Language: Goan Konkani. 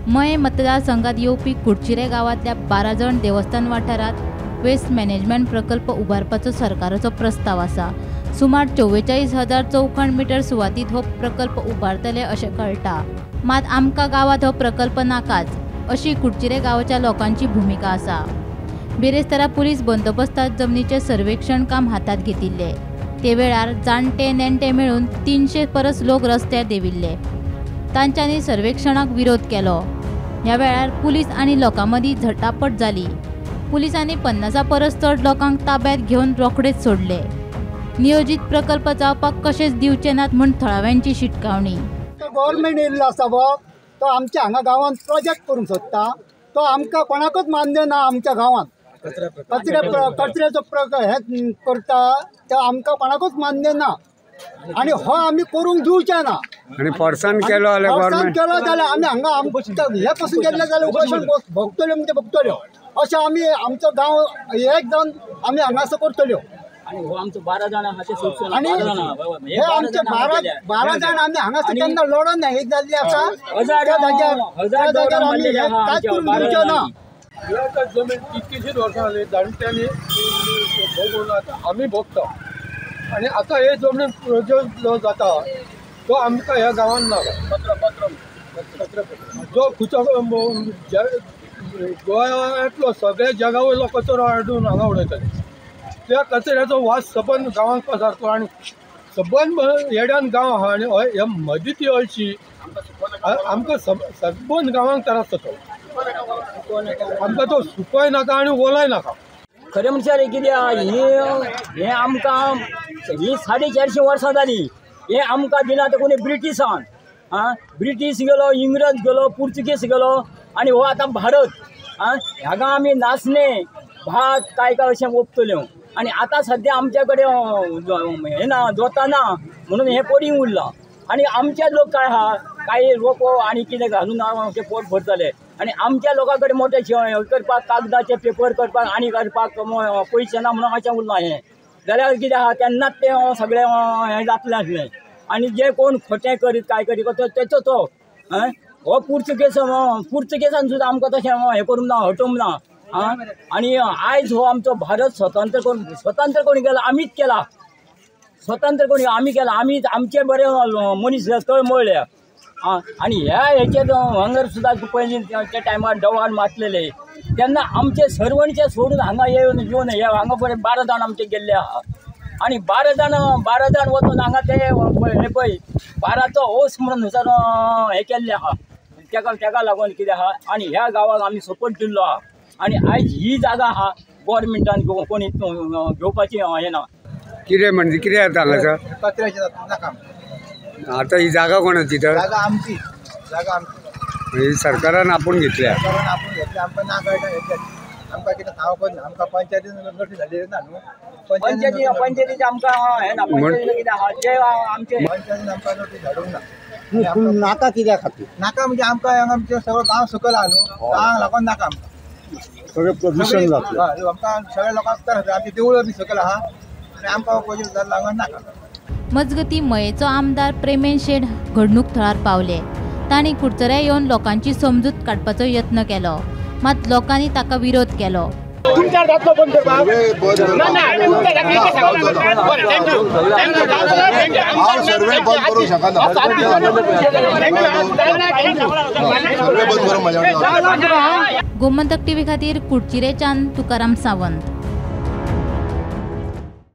मये मतदारसंघात येवपी कुडचिरे गांवांतल्या बाराजण देवस्थान वाठारांत वेस्ट मॅनेजमेंट प्रकल्प उबारपाचो सरकाराचो प्रस्ताव आसा. सुमार 44,000 चौखण मिटर सुवातीत हो प्रकल्प उबारतले अशें कळटा. मात आमकां गांवांत हो प्रकल्प नाकाच अशी कुडचिरे गांवाच्या लोकांची भुमिका आसा. बिरेस्तारा पुलीस बंदोबस्तात जमनीचें सर्वेक्षण काम हातांत घेतिल्लें. ते वेळार जाणटे नेणटे मेळून 300 परस लोक रस्त्यार देंविल्ले. तांच्यांनी सर्वेक्षणाक विरोध केलो. ह्या वेळार पुलीस आनी लोकां मदीं झटापट जाली. पुलिसांनी 50 परस चड लोकांक ताब्यांत घेवन रोखडेच सोडले. नियोजीत प्रकल्प जावपाक कशेंच दिवचे नात म्हूण थळाव्यांची शिटकावणी. गव्हर्मेंट येयल्लो आसा बो तो आमच्या हांगा गांवांत प्रोजेक्ट करूंक सोदता. तो आमकां कोणाकूच मान्य ना. आमच्या गांवांत कचऱ्याचो हे करता ते आमकां कोणाकूच मान्य ना आनी हो आमी करूंक दिवचे ना. आनी फोर्सान केलो जाल्यार आमी हांगा हे पसून गेल्ले जाल्यार उपोशण भोगतल्यो म्हणजे भोगतल्यो. अशें आमी आमचो गांव एक जावन आमी हांगासर करतल्यो. आनी हो आमचो 12 जाणां आहा ते सोडचो ना. आनी हे आमचे 12 जाण आमी हांगासर केन्ना लडोन हे जाल्ले आसा. त्या जाग्यार आमी कांयच करूंक दिवचे ना. आता जमीन कितकीशीच वर्सां जाली जाणट्यांनी भोगून आतां आमी भोगता आनी आतां हे जमनीन प्रोजेक्ट जो जाता तो आमकां ह्या गांवांत नाका. जो खंयचो गोंयांतलो सगळ्या जगा वयलो कचरो हाडून हांगा उडयताले. त्या कचऱ्याचो वास सबंद गांवांत पसारतो आनी सबंद येड्यान गांव आहा आनी हे मदीं ती अळशी आमकां सबंद गांवांक त्रास जाता. आमकां तो सुकोय नाका आनी ओलाय नाका. खरें म्हणल्यार कितें हें आमकां ही 450 वर्सां जालीं. हें आमकां दिलां तें कोणी ब्रिटिशान. आं, ब्रिटीश गेलो, इंग्रज गेलो, पुर्तुगेज गेलो आनी हो आतां भारत. आं, हांगा आमी नाचणे भात काय काय अशें ओंपतल्यो आनी आतां सद्या आमच्या कडेन हें ना, जोतां ना म्हणून हें पडींग उरलां. आनी आमचे लोक काय आहा कांय रोपो आनी कितें घालून आमचें पोट भरतले. आनी आमच्या लोकां कडेन मोटे करपाक कागदाचे पेपर करपाक आनी करपाक पयशे ना म्हणून अशें उरलां हें. जाल्यार कितें आहा तेन्नाच तें सगळें हें जातलें आसलें. आनी जे कोण खोटें करीत काय करीत तेचो तो हो पुर्तुगेज पुर्तुगेजान सुद्दां आमकां तशें हें करूंक ना, हटोवंक ना. आं, आनी आयज हो आमचो भारत स्वतंत्र करून स्वतंत्र कोणी केला आमीच केला. स्वतंत्र कोणी आमी केला. आमी आमचे बरे मनीस तळमळ्ळे. आं, आनी ह्या हेचेर हांगर सुद्दां पयलीं त्या टायमार डवान मातलेले तेन्ना आमचे सर्वणचे सोडून हांगा येवन येवन हे हांगा बरे 12 जाण आमचे गेल्ले आहा. आनी 12 जाण वचून हांगा ते हे पळय 12चो ओस म्हणून थंयसर हें केल्लें आहा. तेका लागून कितें आहा आनी ह्या गांवाक आमी सपोर्ट दिल्लो आहा. आनी आयज ही जागा आहा गोवोरमेंटान कोणी घेवपाची हें ना. कितें म्हणजे कितें जाता हांगासर? कचऱ्याचें नाका. आतां ही जागा कोणाची तर? जागा आमची, जागा आमची. ही सरकारान आपूण घेतल्या. सरकारान आपूण घेतल्या. आमकां ना कळटा घेतल्या. आमकां कितें ठाव ना. आमकां पंचायतीन नोटीस धाडलेली ना न्हू. पंचायतीचे आमकां हें ना. पंचायतीन कितें आहा जे आमचे पंचायतीन आमकां नोटीस धाडूंक ना. नाका कित्या खातीर? नाका म्हणजे आमकां हांगा आमचें सगळो गांव सकयल आहा न्हू, गांवांक लागून नाका आमकां. सगळें प्रदूशण जातलें. आमकां सगळ्या लोकांक त्रास जाता. आमची देवळां बी सकयल आहा आनी आमकां प्रोजेक्ट लागून नाका. मजगतीं मयेचो आमदार प्रेमेन शेट घडणूक थळार पावले. तांणी कुडचऱ्या येवन लोकांची समजूत काडपाचो यत्न केलो. मात लोकांनी ताका विरोध केलो. गोमंतक टीव्ही खातीर कुडचिरेच्यान तुकाराम सावंत.